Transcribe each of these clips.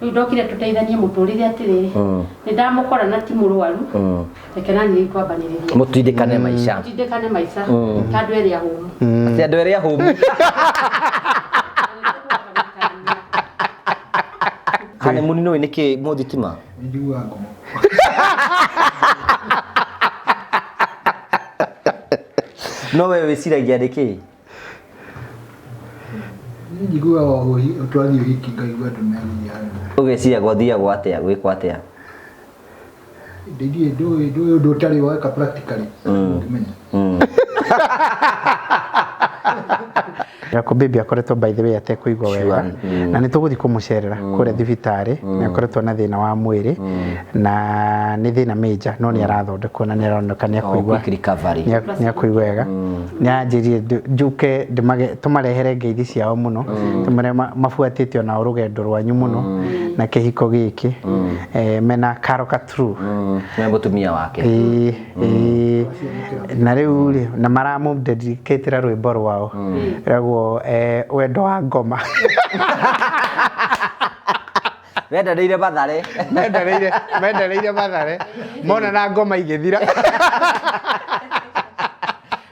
Rĩu ndokire tũteithanie mũtũrĩre atĩrĩrĩ, nĩ ndamũkora na ti mũrwaru, reke nani rĩu twambanĩrĩrie. Mũtindĩkane maica. Tũtindĩkane maica ta andũ erĩ ahũmu. Atĩ andũ erĩ ahũmu. Honeymoon nĩ nĩ kĩ mũthitima? Njiguaga ngoma. No we wĩciragia nĩ kĩ? Niĩ njiguaga twathiĩ ũhiki ngaigua andũ megiĩ harĩa. Ũgeciria gwathiagwo atĩa gwĩkwo atĩa? Ndiĩ ndũĩ ũndũ ũtarĩ weka practically ndũngĩmenya. Yako baby akoretwo by the way atekũigua wega na nĩ tũgũthiĩ kũmũcerera kũrĩa thibitarĩ. Nĩ akoretwo na thĩna wa mwĩrĩ na nĩ thĩna major, no nĩ arathondekwo na nĩ aroneka nĩ akũigua. Quick recovery. Nĩ akũigua wega. Nĩ anjĩrire njũke tũmarehere ngeithi ciao mũno, tũmere mabuatĩte onao rũgendo rwanyu mũno na kĩhiko gĩkĩ. Mena Karo Katru. Na mũtumia wake. Ĩĩ. Na rĩu rĩ na maramũ dedicatĩra rwĩmbo rwao ragwo wendo wa ngoma. Wendanĩire Mathare. Mendanĩire Mathare mona na ngoma igĩthira.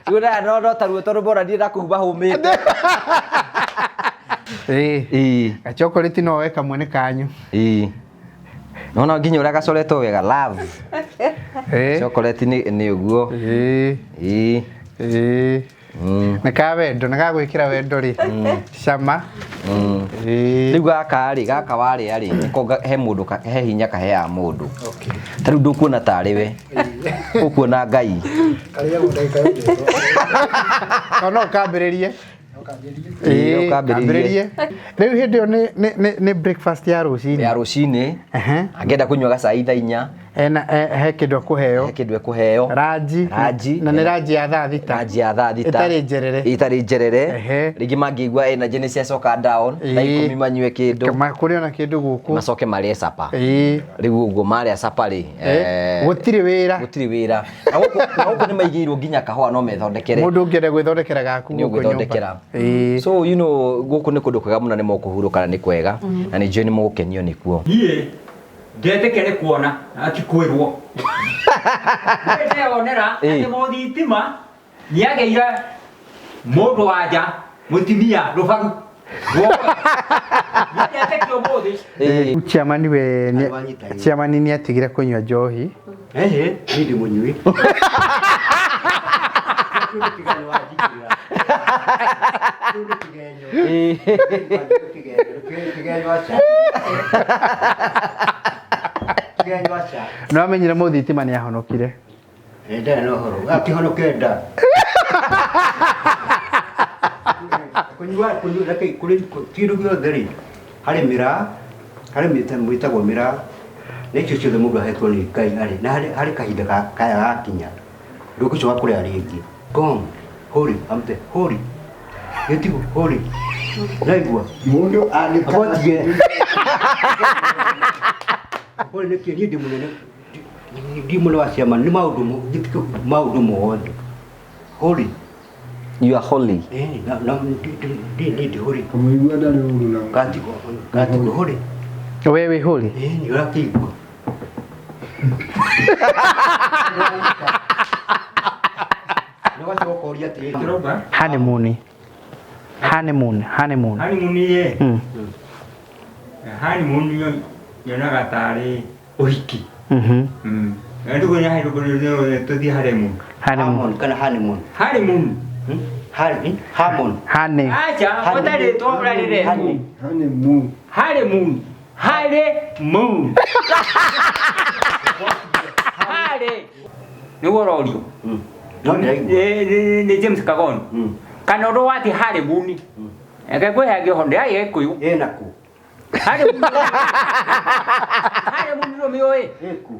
Rĩu na no taruo tondũ monanire na kũu mahũmĩte. Ĩĩ, gachokorĩti no woe kamwe nĩ kanyu. Ĩĩ. Nona nginya ũrĩa gacoretwo wega love. Chocolate nĩ ũguo. Ĩĩ. Ĩĩ. Ĩĩ. Nĩ ka wendo, nĩ ga gwĩkĩra wendo rĩ cama. Ĩĩ. Rĩu gaka rĩ, gaka warĩa rĩ, nĩko he mũndũ he hinya kaheaga mũndũ. Ta rĩu ndũkuona tarĩ we. Ũkuona Ngai. Karĩagwo ndagĩka yothe. No no kambĩrĩrie. Ĩĩ, Ĩĩ, ũkambĩrĩrie. kambĩrĩrie. Rĩu hĩndĩ ĩyo nĩ breakfast ya rũcinĩ. Ya rũcinĩ. Angĩenda kũnyua gacai thaa 4. Ena he kĩndũ ekũheo. He kĩndũ ekũheo. Ranji. Ranji. Na nĩ ranji ya thaa 6. Ranji ya thaa 6. Ĩtarĩ njerere. Ĩtarĩ njerere. Rĩngĩ mangĩigua energy nĩ ciacoka down. Thaa 10 manyue kĩndũ. Kũrĩ ona kĩndũ gũkũ. Macoke marĩe sapa. Ĩĩ. Rĩu ũguo marĩa sapa rĩ. Gũtirĩ wĩra. Gũtirĩ wĩra. Na gũkũ nĩ maigĩirwo nginya kahũa no methondekere. Mũndũ ũngĩenda gwĩthondekera gaku Nĩ gũkũ nyũmba. ũgwĩthondekera. So you know gũkũ nĩ kũndũ kwega mũno, nĩ mũkũhurũka na nĩ kwega na nĩ njũĩ nĩ mũgũkenio nĩkuo. Niĩ ndetĩkĩre kuona na ti kwĩrwo. Niĩ ndeyonera atĩ mũthitima nĩagĩire mũndũ wa nja mũtumia rũbaru. Niĩ ndetĩkia ũmũthĩ. Chairman we chairman nĩ atigire kũnyua njohi. Ehe, niĩ ndĩ mũnyui. Nĩ wamenyire mũthitima nĩ ahonokire. Ndarĩ na ũhoro akĩhonoke nda kũnyua kũnyua reke kũrĩ kĩndũ gĩothe rĩ harĩ mĩraa harĩ mĩte mwĩtagwo mĩraa na icio ciothe mũndũ ahetwo nĩ Ngai arĩ na harĩ, harĩ kahinda kaya gakinya ndũgũcoka kũrĩa rĩngĩ gong hũri amte hũri gĩtigo hũri naigua Mũndũ angĩkana Abotige. Hũri nĩkĩ niĩ ndĩ mũnene ndi mũnene wa ciama nĩ maũndũ njĩtĩkio maũndũ mothe hũri. You are holy. Na na ndi ndi ndi hũri. Kamũigua ndarĩ ũru na Gatigo gatigo hũri. We wĩ hũri? Ĩĩ nĩ ũrakĩigua. Nĩ ũgacoka ũkoria atĩrĩrĩ. Honeymoon. Honeymoon, honeymoon. Honeymoon ĩ. Honeymoon nyonaga tarĩ ũhiki. Na ndũgũ nĩ harĩ tũthiĩ honeymoon. Honeymoon. Kana honeymoon. Honeymoon. Honey, honeymoon. Honey. Acha, ũtarĩ rĩtwa ũrarĩretwo. Honeymoon. Honeymoon. Honeymoon. Harĩ. Nĩguo ũrorio. No ndĩraigua. Nĩ James Kagono. Kana ũndũ wa atĩ honeymoon. Reke ngwĩhe angĩ ũhoro, ndĩraĩ Gĩkũyũ. Ĩ naku. Honeymoon. Honeymoon ndũmĩũĩ? Ĩku.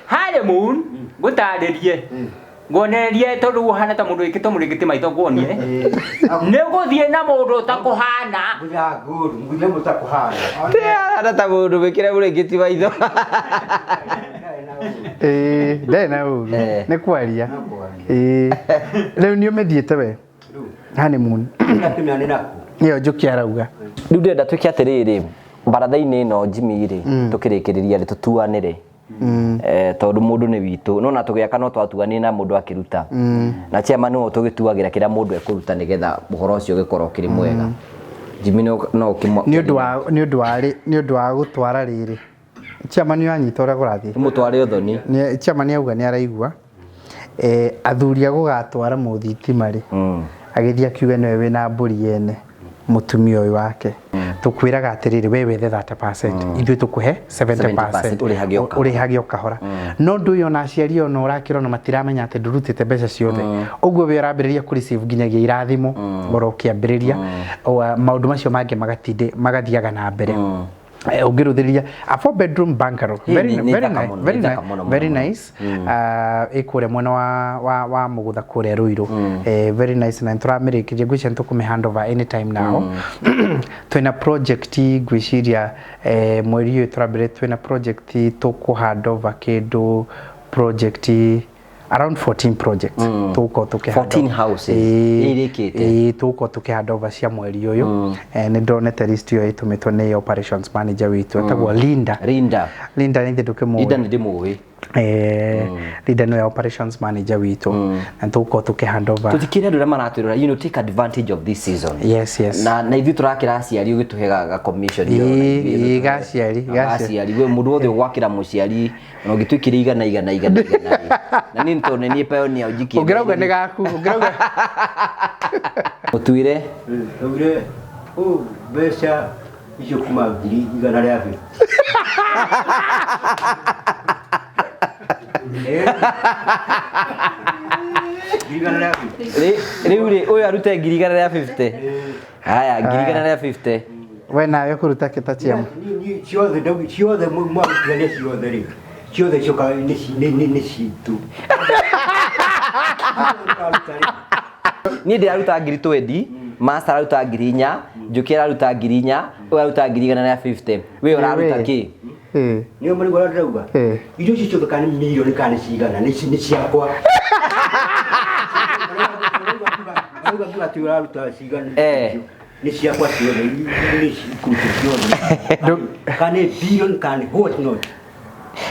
Honeymoon ngũtarĩrie. Nguonererie tondũ ũhana ta mũndũ wĩkĩtwo mũrĩngĩti maitho nguonie. Nĩ ũgũthiĩ na mũndũ ũtakũhana. Ngũthiĩ good, ngũthiĩ mũtakũhana. Hana ta mũndũ wĩkĩre mũrĩngĩti maitho. Ĩĩ, ndarĩ na ũru. Nĩ kwaria. Ĩĩ. Rĩu nĩ ũmĩthiĩte we? Honeymoon. Ndakĩmenya nĩ naku. Nĩyo Njũkĩ arauga. Rĩu ndĩrenda twĩke atĩrĩrĩ, Baratha-inĩ ĩno Jimmy rĩ, tũkĩrĩkĩrĩria rĩ, tũtuanĩre. Tondũ mũndũ nĩ witũ no na tũgĩaka no twatuanire na mũndũ akĩruta na chairman no tũgĩtuagĩra kĩrĩa mũndũ ekũruta nĩgetha ũhoro ũcio ũgĩkorwo ũkĩrĩ mwega. Jimmy no ũkĩmwa Nĩ ũndũ wa gũtwara rĩrĩ, chairman nĩ anyita ũrĩa kũrathiĩ. Mũtware ũthoni. Chairman auga nĩ araigua athuri a gũgatwara mũthitima rĩ, agĩthiĩ akiuga nĩwe wĩna mbũri yene mũtumia ũyũ wake. Tũkwĩraga atĩrĩrĩ, we wethe 30%, ithuĩ tũkũhe 70%. 70%, ũrĩhage o kahora. Ũrĩhage o kahora. No ũndũ ũyũ ona aciari ona ũrakĩra ona matiramenya atĩ ndũrutĩte mbeca ciothe. Ũguo we ũrambĩrĩria kũ receive nginyagia irathimo oro ũkĩambĩrĩria. Maũndũ macio mangĩ magatinde magathiaga na mbere. Ũngĩrũthĩrĩria a 4 bedroom bungalow, very Nĩ very thaka nice, mũno, very nĩ thaka nice, mũno, very mũno. nice. Ĩ kũrĩa mwena wa Mũgũtha kũrĩa Ruiru. Very nice, na nĩtũramĩrĩkĩria, ngwĩciria nĩtũkũmĩ hand over anytime now. Twĩna project ngwĩciria mweri ũyũ tũrambĩrĩria, twĩna project tũkũ hand over kĩndũ project around 14 projects tũgũkorwo tũkĩ hand 14 over. houses Ĩĩ, irĩkĩte. Ĩĩ, tũgũkorwo tũkĩ hand over cia mweri ũyũ. Nĩ ndonete list ĩyo ĩtũmĩtwo nĩ operations manager witũ etagwo Linda. Linda. Linda nĩ ndũkĩmũĩ? Linda nĩ ndĩmũĩ. Linda nĩwe operations manager witũ na tũgũkorwo tũkĩ hand over. Tũtikĩre andũ arĩa maratwĩrora, take advantage of this season. Yes. Na ithuĩ tũrakĩra aciari ũgĩtũhe ga commission ĩyo, na Ĩĩ, ithuĩ ĩĩ, tũtũhe. gaciari, gaciari. Gaciari we mũndũ wothe ũgwakĩra mũciari ona ũngĩtuĩkire igana igana igana igana rĩ. Na niĩ tondũ nĩ niĩ pioneer ũnjikie. Ũngĩrauga nĩ gaku, ũngĩrauga. Mũtuire. Augire ũ mbeca icio kuma 150,000. 150,000. Rĩu rĩ, ũyũ arute 150,000. Haya, 150,000. We nawe kũruta kĩ ta chiama? Ciothe ciothe mwarutithania ciothe rĩ, ciothe ciokaga nĩ citũ. Niĩ ndĩraruta 20,000, Master araruta 4,000, Njũkĩ araruta 4,000, ũyũ araruta 150,000. We ũraruta kĩ? Nĩo marigũ arĩa ndĩrauga. Irio icio ciothe kana nĩ mirioni kana nĩ cigana nĩ ciakwa. Marauga ngiuga atĩ ũraruta cigana nĩ ciakwa ciothe, nĩ cikũruta ciothe. Kana nĩ bilioni kana nĩ what not.